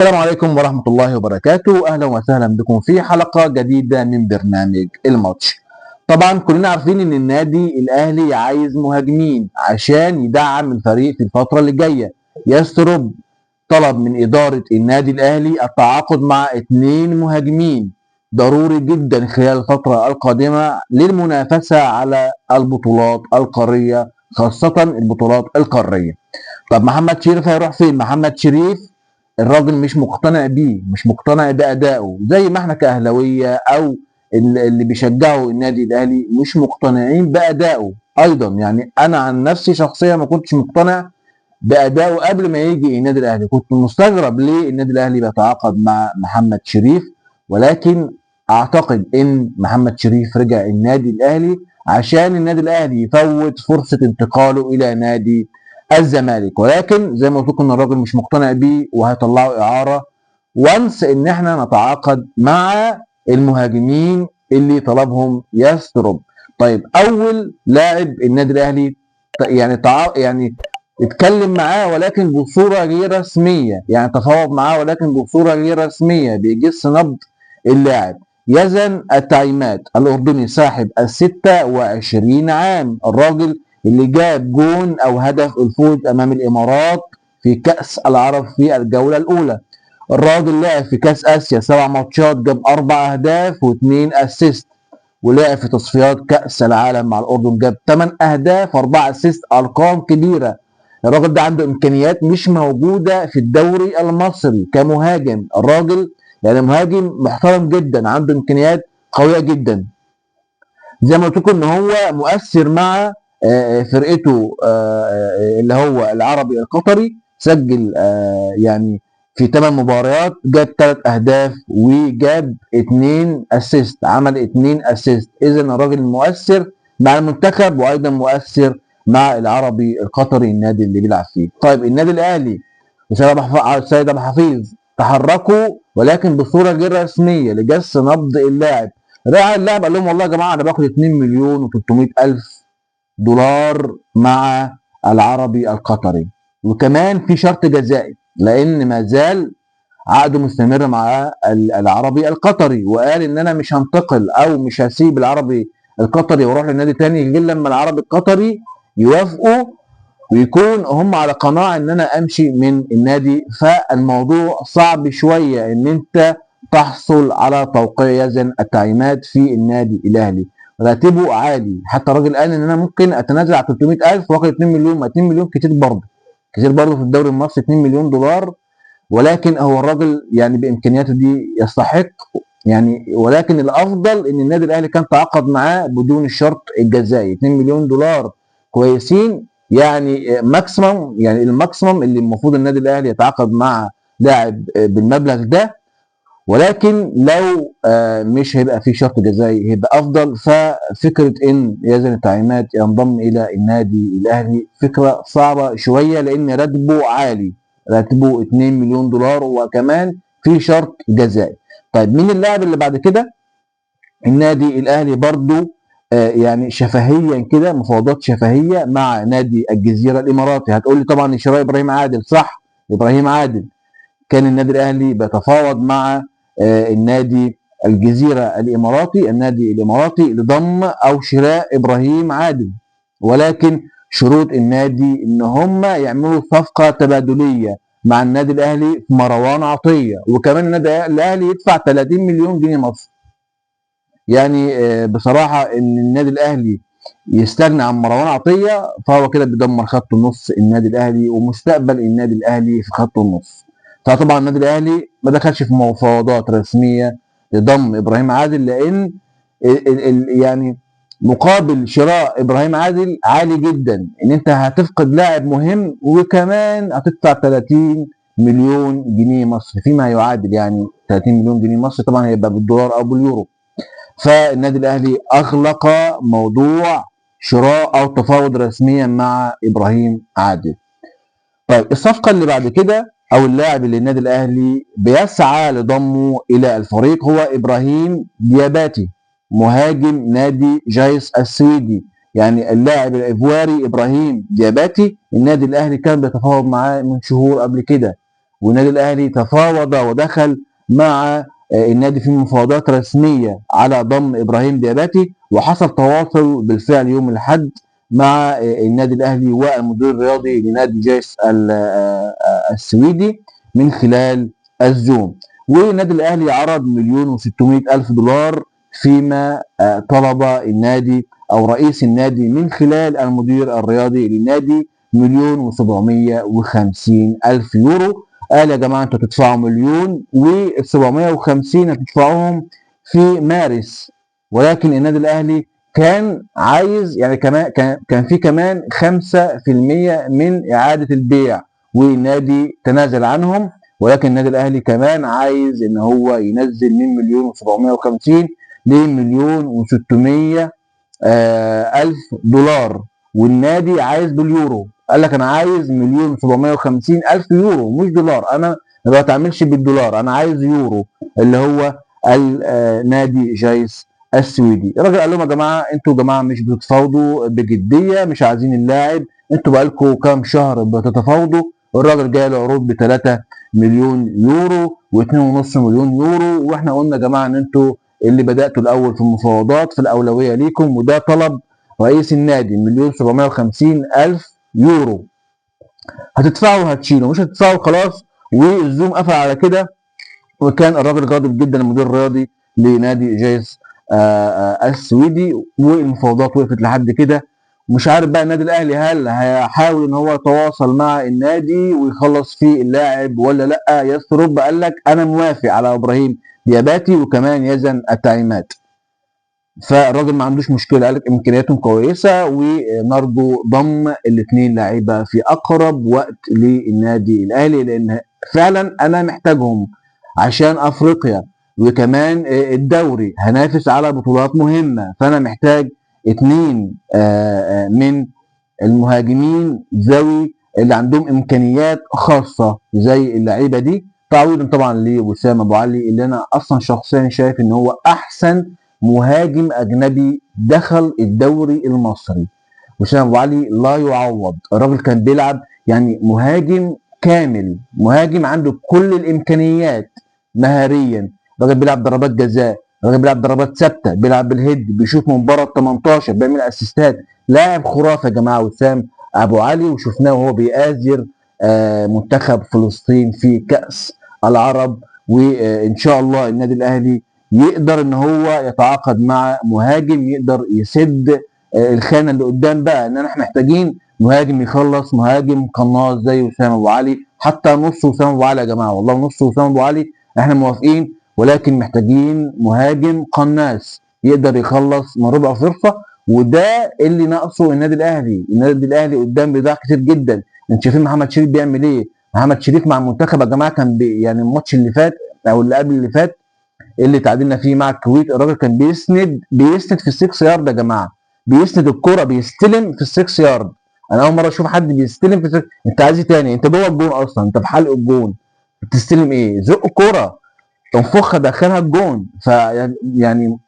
السلام عليكم ورحمة الله وبركاته، أهلا وسهلا بكم في حلقة جديدة من برنامج الماتش. طبعا كلنا عارفين إن النادي الأهلي عايز مهاجمين عشان يدعم الفريق في الفترة اللي جاية. ياستروب طلب من إدارة النادي الأهلي التعاقد مع 2 مهاجمين ضروري جدا خلال الفترة القادمة للمنافسة على البطولات القارية، خاصة البطولات القارية. طب محمد شريف هيروح فين؟ محمد شريف الراجل مش مقتنع بيه، مش مقتنع بأدائه، زي ما احنا كأهلاوية أو اللي بيشجعوا النادي الأهلي مش مقتنعين بأدائه أيضا. يعني أنا عن نفسي شخصيا ما كنتش مقتنع بأدائه قبل ما يجي النادي الأهلي، كنت مستغرب ليه النادي الأهلي بيتعاقد مع محمد شريف، ولكن أعتقد إن محمد شريف رجع النادي الأهلي عشان النادي الأهلي يفوت فرصة انتقاله إلى نادي الزمالك. ولكن زي ما قلت لكم ان الراجل مش مقتنع بيه وهيطلعه اعاره، وانس ان احنا نتعاقد مع المهاجمين اللي طلبهم يستروب. طيب اول لاعب النادي الاهلي يعني اتكلم معاه ولكن بصورة غير رسمية، يعني تفاوض معاه ولكن بصورة غير رسمية، بيجس نبض اللاعب يزن التعيمات الاردني صاحب 26 عام، الراجل اللي جاب جون او هدف الفوز امام الامارات في كأس العرب في الجولة الاولى. الراجل لعب في كأس اسيا 7 ماتشات، جاب 4 اهداف و2 assist، ولعب في تصفيات كأس العالم مع الاردن جاب 8 اهداف و4 assist، ارقام كبيرة. الراجل ده عنده امكانيات مش موجودة في الدوري المصري كمهاجم. الراجل يعني مهاجم محترم جدا، عنده امكانيات قوية جدا. زي ما قلت لكم ان هو مؤثر مع فرقته، اللي هو العربي القطري، سجل يعني في 8 مباريات جاب 3 اهداف وجاب 2 assist، عمل 2 assist. اذا الراجل مؤثر مع المنتخب وايضا مؤثر مع العربي القطري النادي اللي بيلعب فيه. طيب النادي الاهلي وسيد ابو حفيظ تحركوا ولكن بصورة غير رسمية لجس نبض اللاعب. راح اللاعب قال لهم والله يا جماعة انا باخد 2 مليون و300 الف دولار مع العربي القطري، وكمان في شرط جزائي لان ما زال عقده مستمر مع العربي القطري، وقال ان انا مش هنتقل او مش هسيب العربي القطري واروح للنادي تاني غير لما العربي القطري يوافقوا ويكون هم على قناعة ان انا امشي من النادي. فالموضوع صعب شوية ان انت تحصل على توقيع يزن التعيينات في النادي الاهلي، راتبه عالي، حتى الراجل قال ان انا ممكن اتنازل على 300,000 واخد 2 مليون، ما 2 مليون كتير برضه، كتير برضه في الدوري المصري 2 مليون دولار، ولكن هو الراجل يعني بامكانياته دي يستحق يعني، ولكن الافضل ان النادي الاهلي كان تعاقد معاه بدون الشرط الجزائي. 2 مليون دولار كويسين، يعني maximum، يعني ال maximum اللي المفروض النادي الاهلي يتعاقد مع لاعب بالمبلغ ده، ولكن لو مش هيبقى في شرط جزائي هيبقى افضل. ففكره ان يزن التعيينات ينضم الى النادي الاهلي فكرة صعبة شوية لان راتبه عالي، راتبه 2 مليون دولار وكمان في شرط جزائي. طيب مين اللاعب اللي بعد كده؟ النادي الاهلي برضو يعني شفهيا كده، مفاوضات شفهيه مع نادي الجزيرة الاماراتي. هتقول لي طبعا شراء ابراهيم عادل، صح، ابراهيم عادل كان النادي الاهلي بيتفاوض مع النادي الجزيرة الاماراتي، النادي الاماراتي لضم او شراء ابراهيم عادل، ولكن شروط النادي ان هم يعملوا صفقة تبادليه مع النادي الاهلي في مروان عطية، وكمان النادي الاهلي يدفع 30 مليون جنيه مصري. بصراحة ان النادي الاهلي يستغنى عن مروان عطية فهو كده بيدمر خط النص النادي الاهلي ومستقبل النادي الاهلي في خط النص. فطبعا النادي الاهلي ما دخلش في مفاوضات رسمية لضم ابراهيم عادل، لان مقابل شراء ابراهيم عادل عالي جدا، ان انت هتفقد لاعب مهم وكمان هتدفع 30 مليون جنيه مصري، فيما يعادل يعني 30 مليون جنيه مصري، طبعا هيبقى بالدولار او باليورو. فالنادي الاهلي اغلق موضوع شراء او تفاوض رسميا مع ابراهيم عادل. طيب الصفقة اللي بعد كده او اللاعب اللي النادي الاهلي بيسعى لضمه الى الفريق هو ابراهيم دياباتي، مهاجم نادي جايس السويدي. يعني اللاعب الايفواري ابراهيم دياباتي النادي الاهلي كان بيتفاوض معاه من شهور قبل كده، والنادي الاهلي تفاوض ودخل مع النادي في مفاوضات رسمية على ضم ابراهيم دياباتي، وحصل تواصل بالفعل يوم الاحد مع النادي الاهلي والمدير الرياضي لنادي جيش السويدي من خلال الزوم. والنادي الاهلي عرض 1,600,000 دولار، فيما طلب النادي او رئيس النادي من خلال المدير الرياضي للنادي 1,750,000 يورو. قال يا جماعة انتوا تدفعوا 1,750,000 هتدفعوهم في مارس، ولكن النادي الاهلي كان عايز يعني كمان كان في كمان 5% من اعاده البيع، والنادي تنازل عنهم، ولكن النادي الاهلي كمان عايز ان هو ينزل من 1,750,000 ل 1,600,000 دولار، والنادي عايز باليورو. قال لك انا عايز 1,750,000 يورو مش دولار، انا ما بتعاملش بالدولار، انا عايز يورو، اللي هو نادي جايس السويدي. الراجل قال لهم يا جماعة انتوا يا جماعة مش بتتفاوضوا بجدية، مش عايزين اللاعب، انتوا بقالكم كام شهر بتتفاوضوا. الراجل جاي له عروض ب 3 مليون يورو و2.5 مليون يورو، واحنا قلنا يا جماعة ان انتوا اللي بداتوا الاول في المفاوضات، في الاولوية ليكم، وده طلب رئيس النادي 1,750,000 يورو، هتدفعوا هتشيلوا، مش هتدفعوا خلاص. والزوم قفل على كده، وكان الراجل غاضب جدا المدير الرياضي لنادي جايس السويدي، والمفاوضات وقفت لحد كده. مش عارف بقى النادي الاهلي هل هيحاول ان هو يتواصل مع النادي ويخلص فيه اللاعب ولا لا. ياسر قال لك انا موافق على ابراهيم دياباتي وكمان يزن التعيمات، فالراجل ما عندوش مشكلة، قال لك امكانياتهم كويسة ونرجو ضم الاثنين لعيبة في اقرب وقت للنادي الاهلي، لان فعلا انا محتاجهم عشان افريقيا وكمان الدوري، هنافس على بطولات مهمة، فانا محتاج 2 من المهاجمين ذوي اللي عندهم امكانيات خاصة زي اللعيبة دي. تعويضا طبعا لوسام ابو علي اللي انا اصلا شخصيا شايف ان هو احسن مهاجم اجنبي دخل الدوري المصري. وسام ابو علي لا يعوض، الراجل كان بيلعب يعني مهاجم كامل، مهاجم عنده كل الامكانيات مهاريا، الراجل بيلعب ضربات جزاء، الراجل بيلعب ضربات ثابتة، بيلعب بال head، بيشوط من بره ال 18، بيعمل اسيستات، لاعب خرافه يا جماعة وسام ابو علي. وشفناه وهو بيآزر منتخب فلسطين في كأس العرب. وان شاء الله النادي الاهلي يقدر ان هو يتعاقد مع مهاجم يقدر يسد الخانة اللي قدام بقى، ان احنا محتاجين مهاجم يخلص، مهاجم قناص زي وسام ابو علي، حتى نص وسام ابو علي يا جماعة، والله نص وسام ابو علي احنا موافقين، ولكن محتاجين مهاجم قناص يقدر يخلص من ربع فرصة، وده اللي ناقصه النادي الاهلي. النادي الاهلي قدام بيضيع كتير جدا، انتوا شايفين محمد شريف بيعمل ايه؟ محمد شريف مع المنتخب يا جماعة كان يعني الماتش اللي فات او اللي قبل اللي فات اللي تعادلنا فيه مع الكويت، الراجل كان بيسند في السكس يارد يا جماعة، بيسند الكرة، بيستلم في السكس يارد. انا اول مرة اشوف حد بيستلم في السكس. انت عايز ايه تاني؟ انت جوه الجون اصلا، انت في حلق الجون، بتستلم ايه؟ زق الكرة، انفخها، دخلها الجون. ف يعني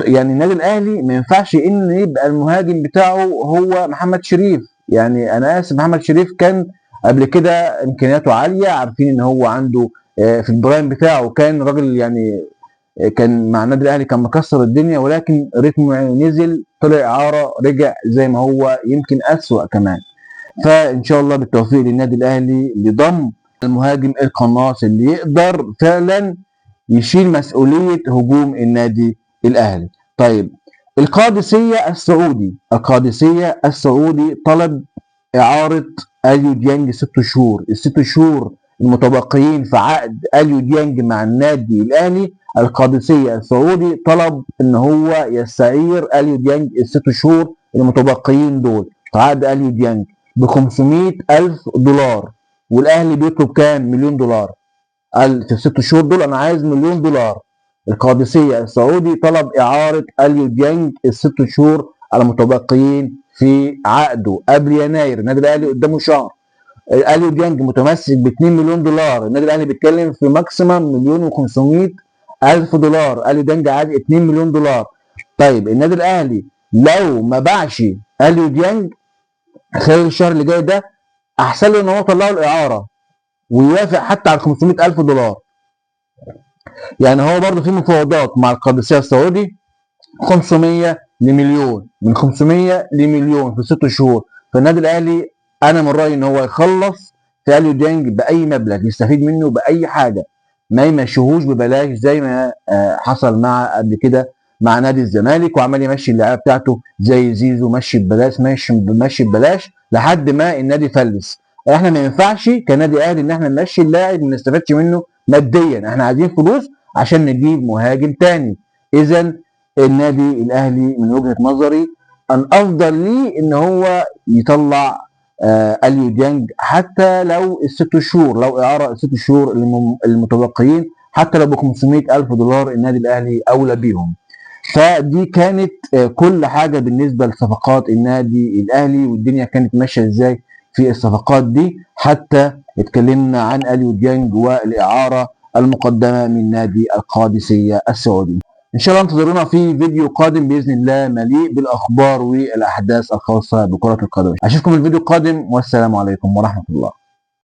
يعني النادي الاهلي ما ينفعش ان يبقى المهاجم بتاعه هو محمد شريف. يعني انا اسف، محمد شريف كان قبل كده امكانياته عالية، عارفين ان هو عنده في ال prime بتاعه كان راجل يعني كان مع النادي الاهلي كان مكسر الدنيا، ولكن رتمه نزل، طلع اعاره، رجع زي ما هو، يمكن اسوأ كمان. فان شاء الله بالتوفيق للنادي الاهلي لضم المهاجم القناص اللي يقدر فعلا يشيل مسؤولية هجوم النادي الاهلي. طيب القادسية السعودي، القادسية السعودي طلب اعاره اليو ديانج 6 شهور، الست شهور المتبقيين في عقد اليو ديانج مع النادي الاهلي، القادسية السعودي طلب ان هو يستعير اليو ديانج الست شهور المتبقيين دول في عقد اليو ديانج ب 500,000 دولار، والاهلي بيطلب كام؟ مليون دولار. قال في الست شهور دول انا عايز مليون دولار. القادسية السعودي طلب اعاره اليو ديانج الست شهور المتبقيين في عقده قبل يناير. النادي الاهلي قدامه شهر، اليو ديانج متمسك ب 2 مليون دولار، النادي الاهلي بيتكلم في maximum 1,500,000 دولار، اليو ديانج عايز 2 مليون دولار. طيب النادي الاهلي لو ما باعش اليو ديانج خلال الشهر اللي جاي ده احسن له ان هو طلعه الاعارة، ويوافق حتى على 500 الف دولار. يعني هو برضه في مفاوضات مع القادسية السعودي 500 لمليون، من 500 لمليون في 6 شهور. فالنادي الاهلي انا من رايي ان هو يخلص في اليو ديانج باي مبلغ، يستفيد منه باي حاجة، ما يمشيهوش ببلاش زي ما حصل مع قبل كده مع نادي الزمالك، وعمال يمشي اللعيبة بتاعته زي زيزو، مشي ببلاش، ماشي ماشي ببلاش لحد ما النادي فلس. احنا ما ينفعش كنادي اهلي ان احنا نمشي اللاعب ما نستفادش منه ماديا، احنا عايزين فلوس عشان نجيب مهاجم تاني. اذا النادي الاهلي من وجهة نظري الافضل ليه ان هو يطلع اليو ديانج حتى لو الست شهور، لو اعاره الست شهور المتبقيين، حتى لو ب 500 الف دولار النادي الاهلي اولى بيهم. فدي كانت كل حاجة بالنسبة لصفقات النادي الاهلي، والدنيا كانت ماشية ازاي في الصفقات دي. حتى اتكلمنا عن اليو ديانج والاعاره المقدمة من نادي القادسية السعودي. ان شاء الله انتظرونا في فيديو قادم باذن الله مليء بالاخبار والاحداث الخاصة بكره القدم. اشوفكم الفيديو القادم، والسلام عليكم ورحمة الله.